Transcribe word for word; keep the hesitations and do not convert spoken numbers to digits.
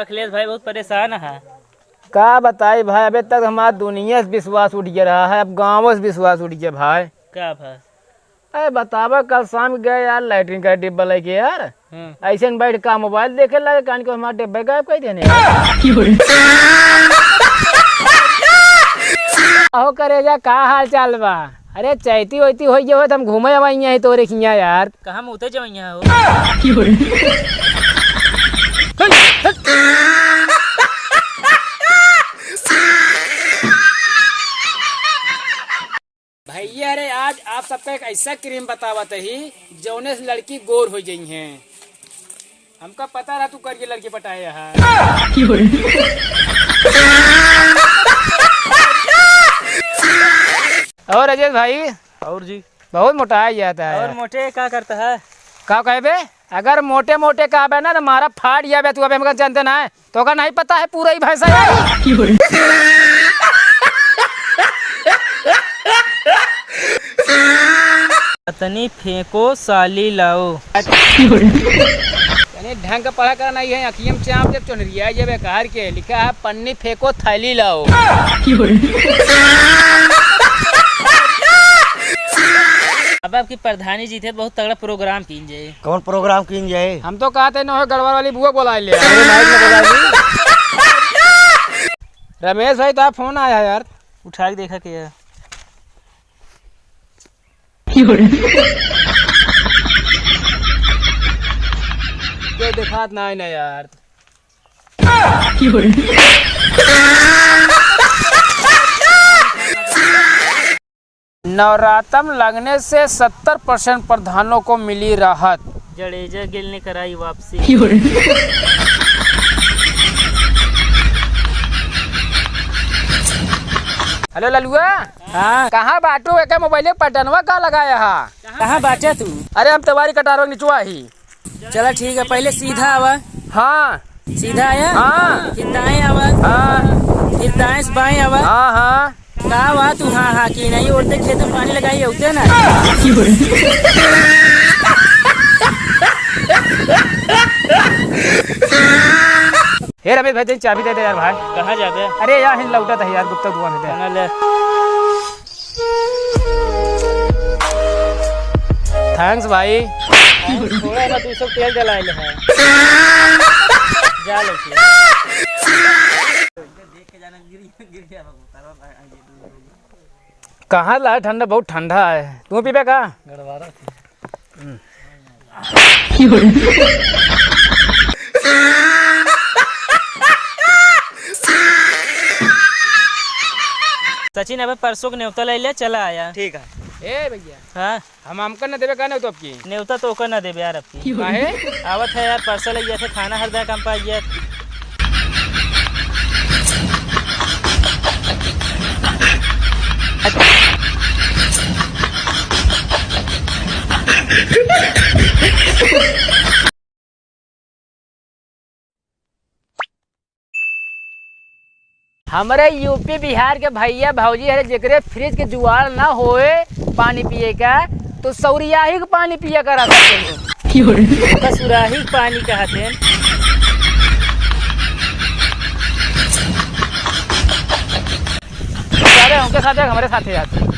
अखिलेश भाई बहुत परेशान है। का बताई भाई, अबे तक हमार दुनिया से विश्वास उठ गया रहा है, अब गाँव से विश्वास उठ गया भाई। का भाई? अरे बतावा, कल शाम गए यार लैट्रिन का डिब्बा लेके यार, हम्म। ऐसे न बैठ का मोबाइल देखे लगे, कान को हमार डिब्बा गायब कर देने। अहो करेजा, का हाल चाल बा? अरे चैती वैती होई गए हो त हम घूमे आवा इहाँ तोरे खियाँ यार। कहाँ मुते जवइया हो? भैया रे, आज आप सबका एक ऐसा क्रीम बतावत ही जौने से लड़की गोर हो जइहैं। हमका पता रहा तू करिए लड़की पटाए है। और अजय भाई, और जी? बहुत मोटाया जाता है। और मोटे का करता है? का कहबे? अगर मोटे मोटे कहबे ना, तो मारा फाट जाबे तू, अबे हमका जानते ना है। तोका नहीं पता है पूरा ही भैंसा है। पत्नी फेंको साली लाओ। तनी ढंग का पढ़ा कर नहीं है, अखियम चाप जब चुनरिया जब बेकार के लिखा है, पन्नी फेंको थैली लाओ। अब आपकी प्रधानी जी थे, बहुत तगड़ा प्रोग्राम कीन जाए। कौन प्रोग्राम कीन जाए? हम तो कहते न हो गड़बड़ वाली बुआ बोला ले। अरे माइक में बोला ली। रमेश भाई, तो फोन आया यार। उठा के देखा के यार। कोई देखात ना है ना यार। नवरातम लगने से सत्तर परसेंट प्रधानों को मिली राहत। जडेजा गिल ने कराई वापसी। हेलो ललुआ। हाँ। कहाँ बाटू? एके मोबाइले बटनवा का लगाया हा? कहाँ बाटे तू? अरे हम तवारी कटारो निचवा ही। चला ठीक है, पहले सीधा आवा। हाँ। सीधा आया? हाँ। फिर दाएं आवा। हाँ। फिर दाएं से बाएं आवा। हाँ, हाँ। का हुआ तू हाँ, हाँ की नहीं? ओरते खेत में पानी लगाई होते ना। हे रमेश भाई, तनी चाबी दे दे यार भाई। कहाँ जाबे? अरे यार, हिन लौटत है यार, गुप्ता दुआ में दे। कहाँ ले? Thanks भाई। थोड़ा ना दो सौ तेल डलाइल है। जा लेके। कहाँ ला ठंडा, बहुत ठंडा है। तू पीबे का? गड़वारा थी। सचिन, अबे परसों के नेवता ले ले, चला आया। ठीक है। ए भैया। हाँ। हम हमका न देबे का नेवता आपकी? नेवता तो ओकर न देबे यार आपकी। काहे? आवत है यार, परसों ले गया थे, खाना हर दे काम पा गया। हमरे यूपी बिहार के भैया भौजी हरे, जेकरे फ्रिज के जुगाड़ ना होए पानी पिए का, तो सौरियाही के पानी पिया करा सकते हैं। का सुराही के पानी कहते हैं। अरे उनके साथ एक हमरे साथ जाते हैं।